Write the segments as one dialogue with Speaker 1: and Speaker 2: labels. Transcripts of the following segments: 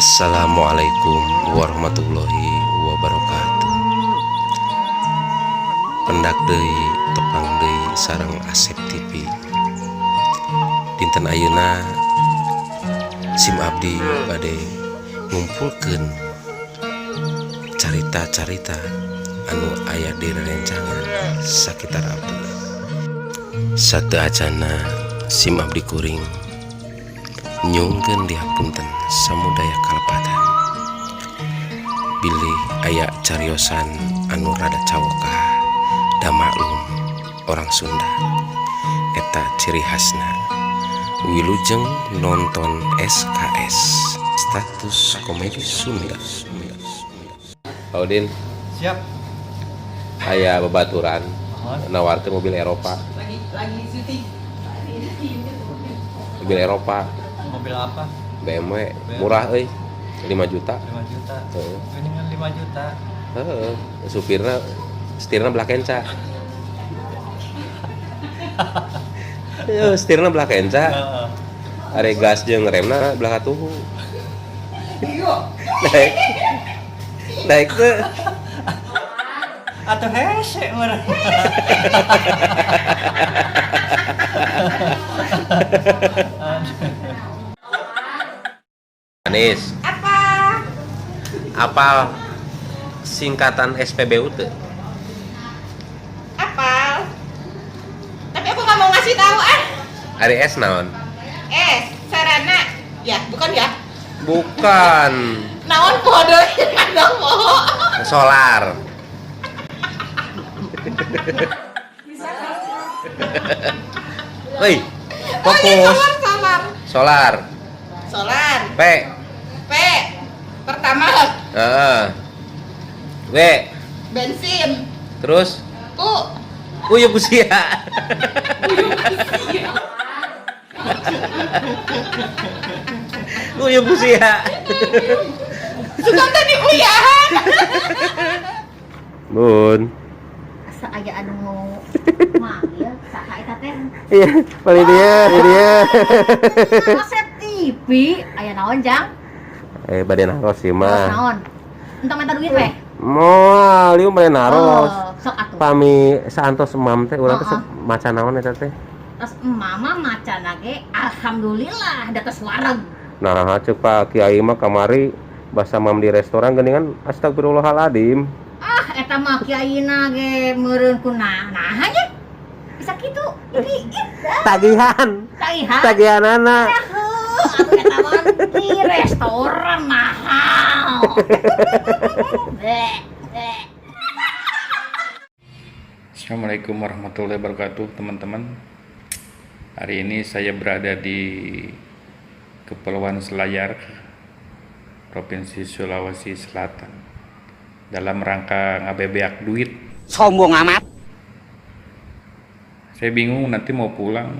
Speaker 1: Assalamualaikum warahmatullahi wabarakatuh. Pendak deui, tepang deui sareng Asep TV. Dinten ayeuna sim abdi bade ngumpulkeun carita-carita anu aya di rerencangan sakitar abdi. Sateuacanna sim abdi kuring nyungkeun dihapunten samudaya kalepatan bilih aya cariosan anu rada cawokah, da maklum orang Sunda eta ciri khasna. Wilujeng nonton SKS, Status Komedi Sunda. Udin.
Speaker 2: Siap.
Speaker 1: Aya babaturan
Speaker 2: Mohon.
Speaker 1: Nawarkeun mobil Eropa.
Speaker 3: Lagi syuting.
Speaker 1: Mobil Eropa.
Speaker 2: Mobil apa?
Speaker 1: BMW, murah euy, 5 juta.
Speaker 2: 5 juta.
Speaker 1: Heeh.
Speaker 2: Ini kan 5 juta.
Speaker 1: Heeh, supirna setirna belah kenca. Heeh, setirna belah kenca.
Speaker 2: Heeh.
Speaker 1: Are gas jeung remna belah katuhu. Naik. Naik teu.
Speaker 2: Atau hese meureun.
Speaker 1: Anis,
Speaker 3: Apa?
Speaker 1: Apal singkatan SPBU teu?
Speaker 3: Apal. Tapi aku nggak mau ngasih tahu ah.
Speaker 1: Ari S naon?
Speaker 3: Sarana. Ya, bukan ya?
Speaker 1: Bukan.
Speaker 3: Naon kode kadang poho.
Speaker 1: Solar. Woi, fokus.
Speaker 3: Oh, iya, solar, solar.
Speaker 1: Solar.
Speaker 3: Solar.
Speaker 1: P.
Speaker 3: P. Pertama.
Speaker 1: Heeh. W.
Speaker 3: Bensin.
Speaker 1: Terus
Speaker 3: U.
Speaker 1: Uyup usia. Uyup usia.
Speaker 3: Suka tadi uyahan.
Speaker 1: Bun.
Speaker 4: Asa aya anu manggil saha eta teh?
Speaker 1: Iya, paling dia, dia.
Speaker 4: Asep TV aya naon, Jang?
Speaker 1: Eh, bade naros sih
Speaker 4: Naros
Speaker 1: mah.
Speaker 4: Naon? Entong minta duit weh.
Speaker 1: Moal, ieu bade naros.
Speaker 4: Oh, sok atuh.
Speaker 1: Pami saantos emam teh urang teh
Speaker 4: Heeh.
Speaker 1: sok maca naon eta teh?
Speaker 4: Terus mama maca ge alhamdulillah da tos wareg.
Speaker 1: Nah, ceuk Pak Kiai mah kamari basa mam di restoran geuningan astagfirullahaladzim.
Speaker 4: Ah, eta mah kiaina ge meureun ku nah nya. Bisa kitu. Ini
Speaker 1: Tagihan.
Speaker 4: Tagihan.
Speaker 1: Tagihanana.
Speaker 4: Heuh, atuh eta mah di restoran mahal. Bleh, bleh.
Speaker 5: Assalamualaikum warahmatullahi wabarakatuh, teman-teman. Hari ini saya berada di Kepulauan Selayar, Provinsi Sulawesi Selatan, dalam rangka ngabebeak duit.
Speaker 6: Sombong amat.
Speaker 5: Saya bingung nanti mau pulang.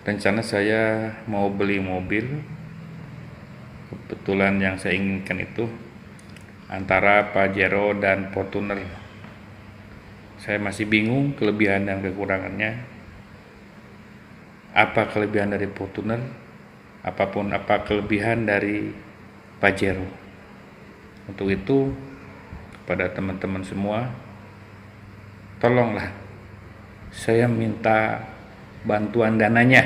Speaker 5: Rencana saya mau beli mobil. Kebetulan yang saya inginkan itu antara Pajero dan Fortuner. Saya masih bingung kelebihan dan kekurangannya. Apa kelebihan dari Fortuner? Apapun apa kelebihan dari Pajero. Untuk itu, kepada teman-teman semua, tolonglah saya minta bantuan dananya.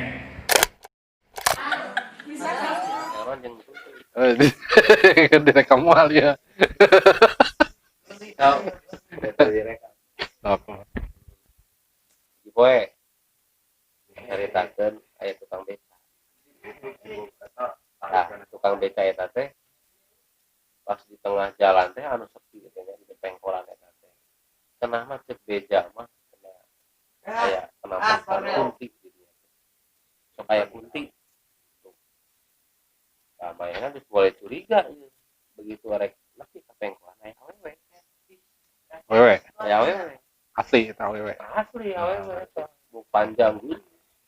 Speaker 7: Direkam moal ya. Apa?
Speaker 1: Poe caritakeun aya tukang beca. Nah, tukang beca eta teh pas di tengah jalan teh anu sepi gitu nya, di pengkolan eta teh. Cenah mah ceuk beja mah cenah aya penampakan kunti di dieu teh. Sok aya kunti. Nah, bayangan geus boleh curiga ieu. Begitu arek nepi ka pengkolan aya awewe.
Speaker 7: Wewe,
Speaker 1: Aya awewe.
Speaker 7: Asli eta wewe.
Speaker 1: Asli awewe eta. Buk panjang geuning.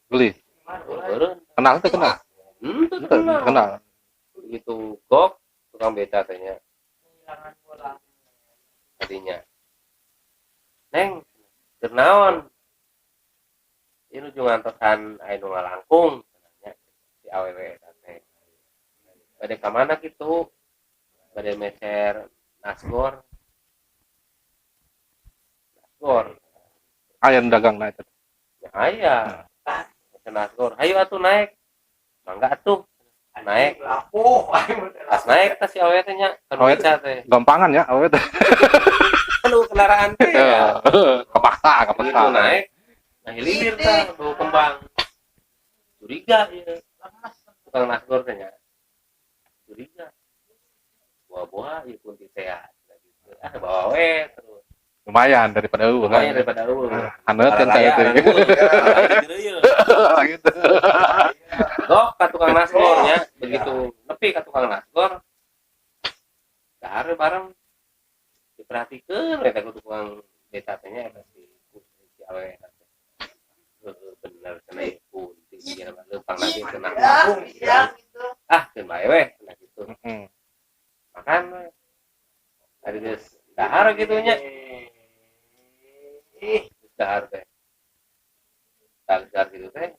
Speaker 7: Beli.
Speaker 1: Beureun.
Speaker 7: Kenal teh kenal?
Speaker 1: Henteu
Speaker 7: Henteu,
Speaker 1: kenal.
Speaker 7: kenal.
Speaker 1: Begitu gok tukang beca teh nya. Tadinya. Neng, keur naon? Ieu nuju ngantosan aya nu ngalangkung cenah nya si awewe eta teh. Bade ka mana kitu? Bade meser nasgor. Nasgor.
Speaker 7: Aya nu dagang na eta.
Speaker 1: Ya aya. Meser nasgor. Hayu atuh naik. Mangga atuh. Naik. Pas naik teh si awewe teh nya kan
Speaker 7: Awewe
Speaker 1: beca teh.
Speaker 7: Gampangan ya awewe teh.
Speaker 1: Aduh kendaraan teh ya.
Speaker 7: Kepaksa, kepaksa.
Speaker 1: Begitu naik. Nah hilir tah bau kembang. Curiga ieu. Tukang nasgor teh nya. Curiga. Buah-buah ieu kunti teh ya. Gitu. Ah bawa we terus.
Speaker 7: Lumayan daripada eueuh kan.
Speaker 1: Lumayan daripada eueuh.
Speaker 7: Haneut kan teh teh. Gitu.
Speaker 1: Gok ka tukang nasgor nya, begitu nepi ka tukang nasgor. Dahar we bareng diperhatikeun we teh ku tukang beca teh nya eta si awewe eta teh. Heueuh bener cenah ieu kunti ieu mah leumpang lagi cenah. Ah keun bae we cenah kitu. Makan we. Tadi geus dahar kitu nya. Geus dahar teh. Dahar kitu teh.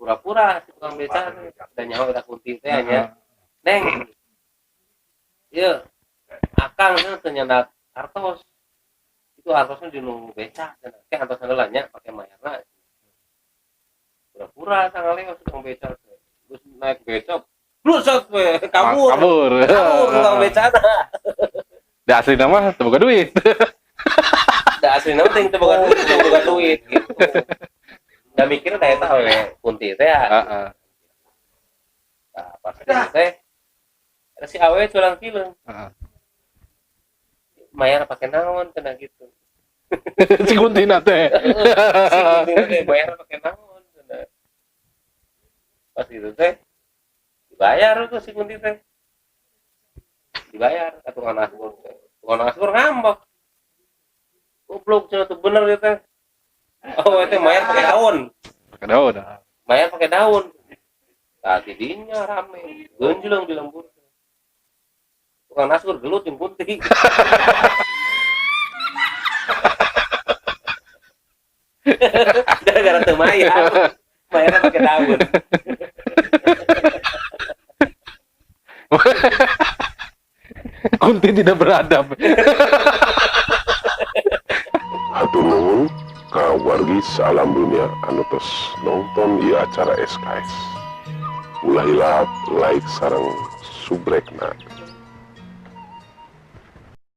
Speaker 1: Pura-pura si tukang beca teh da nyaho eta kunti teh nya. Neng. Ieu akang teh teu nyandak artos. Itu artosnya di nu beca cenah. Ke artosna heula nya pake mayarna. Pura-pura sangaleos tukang beca teh. Geus naik beca, blusat we, kabur.
Speaker 7: Kabur.
Speaker 1: Kabur tukang becana.
Speaker 7: Da aslina mah teu boga duit.
Speaker 1: Da aslina mah teu boga duit, teu boga duit gitu. Da mikirna da eta we kunti teh ya.
Speaker 7: Heeh.
Speaker 1: Nah, pas itu teh ada si awewe culang cileung.
Speaker 7: Heeh.
Speaker 1: Mayar pake naon cenah gitu.
Speaker 7: Si kuntina teh.
Speaker 1: Si kuntina teh bayar pake naon cenah. Pas gitu teh dibayar tuh si kunti teh. Dibayar ka tukang nasgor teh. Tukang nasgor ngambek. Goblok cenah tuh bener ieu teh. Oh, itu mayar pakai daun.
Speaker 7: Pakai daun.
Speaker 1: Mayar pakai daun. Nah, tidinya rame. Genjleng di lembur. Tukang nasgor gelut jeung kunti. Gara-gara teu mayar. Mayarnya pakai daun.
Speaker 7: Kunti tidak beradab.
Speaker 6: Hatur nuhun ka wargi salam dunia anu tos nonton ieu acara SKS. Ulah hilap like sareng subrekna.